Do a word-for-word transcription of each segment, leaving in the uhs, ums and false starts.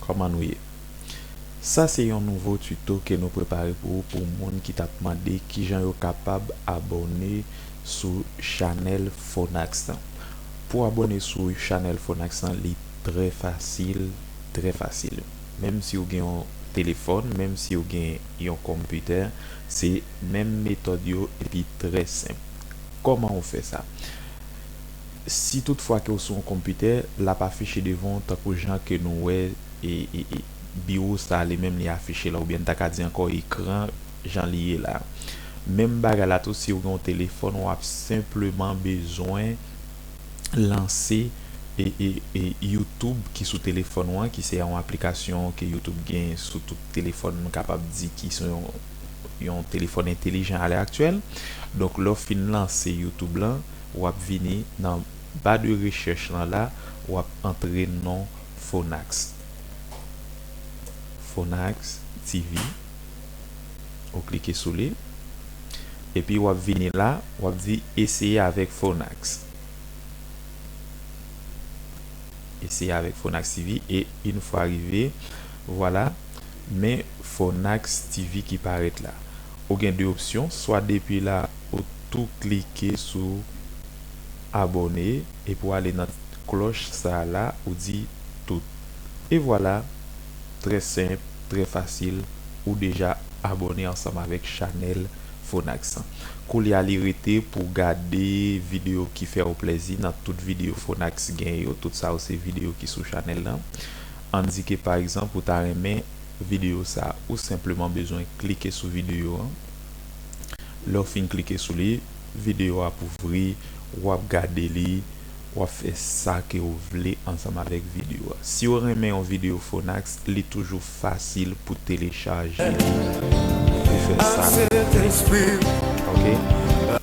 Kòman nou ye? Sa se yon nouvo tuto ke nou prepare pou ou, pou moun ki t ap mande kijan yo kapab abòne sou chanèl Phonax lan. Pou abòne sou chanèl Phonax lan, li trè fasil, trè fasil. Menm si w gen yon telefòn, menm si w gen yon konpitè, se menm metòd yo epi trè senp. Kòman w fè sa? Si toutfwa ke w sou yon konpitè, l ap afiche devan w tankou jan ke nou wè e, e, e, biwo sa li menm li afiche la, oubyen n ta ka di ankò ekran jan li ye la. Menm bagay la tou, si w gen yon telefòn, w ap senpleman bezwen lanse e, e, e YouTube ki sou telefòn ou an, ki se yon aplikasyon ke YouTube gen sou tout telefòn, nou kapab di ki sou yon, yon telefòn entelijan alè aktyèl. Donk, lè w fin lanse YouTube lan, w ap vini nan ba de rechèch lan la, w ap antre non Phonax. Phonax T V. Ou klike sou li. Epi w ap vini la, w ap di eseye avèk Phonax. Eseye avèk Phonax T V e yon fwa rive, vwala, men Phonax T V ki parèt la. Ou gen de opsyon, swa depi la ou tou klike sou abòne epi w ale nan klòch sa a la, ou di tout. E vwala, trè senp, trè fasil, ou deja abòne ansanm avèk chanèl Phonax lan. Koulye a li rete pou w gade videyo ki fè w plèzi nan tout videyo Phonax gen yo, tout sa yo se videyo ki sou chanèl lan. Ann di ke pa egzanp ou ta renmen videyo sa, ou senpleman bezwen klike sou videyo an. Lè w fin klike sou li, videyo a ap ouvri, w ap gade li, w ap fè sa ke w vle ansanm avèk videyo a. Si w renmen yon videyo Phonax, li toujou fasil pou telechaje li, pou fè sa. Ok?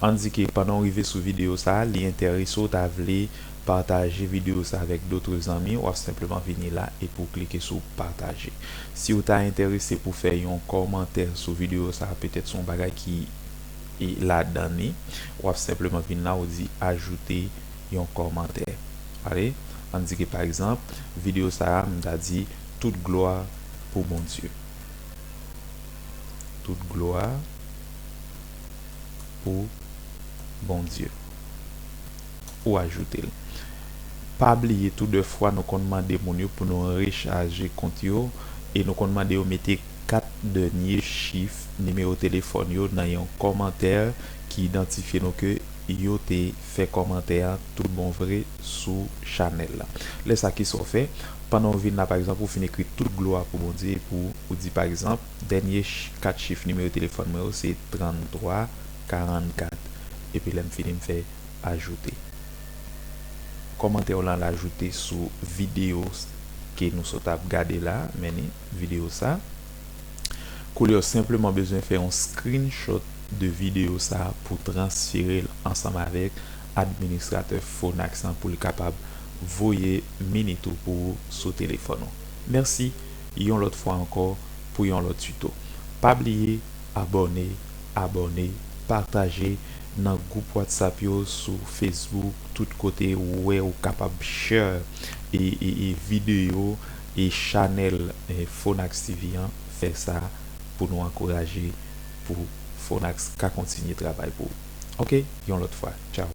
Ann di ke pandan w rive sou videyo sa, li enterese w, ta vle pataje videyo sa avèk dòt zanmi, w ap senpleman vini la epi w klike sou pataje. Si w ta enterese pou fè yon kòmantè sou videyo sa, petèt se yon bagay ki e ladan li, w ap senpleman vin la, ou di ajoute yon kòmantè. Ale, ann di ke pa egzanp, videyo sa a, m ta di tout glwa pou Bondye. Tout glwa pou Bondye. Ou ajoute l. Pa bliye tou, dèfwa nou konn mande moun yo pou nou rechaje kont yo e nou konn mande yo mete kat dènye chif nimewo telefòn yo nan yon kòmantè ki idantifye nou ke yo te fè kòmantè a tout bon vre sou chanèl la. Lè sa, kisa w fè? Pandan w vin la, pa egzanp, ou fin ekri tout glwa pou Bondye epi w di, pa egzanp, dènye ch-, kat chif nimewo telefòn mwen yo se tranntwa karannkat. Epi lè m fini, m fè ajoute. Kòmantè w lan l ajoute sou videyo s-, ke nou sot ap gade la, men ni videyo sa. Koulye w senpleman bezwen fè yon screenshot de videyo sa pou transfere l ansanm avèk administratè Phonax lan pou l kapab voye minit ou pou ou sou telefòn ou. Mèsi yon lòt fwa ankò pou yon lòt tuto. Pa bliye abòne, abòne, pataje nan gwoup WhatsApp yo, sou Facebook, tout kote ou wè ou kapab share e, e, e videyo e chanèl e Phonax T V an, fè sa pou nou ankouraje pou Phonax ka kontinye travay pou ou. Ok, yon lòt fwa. Tchao.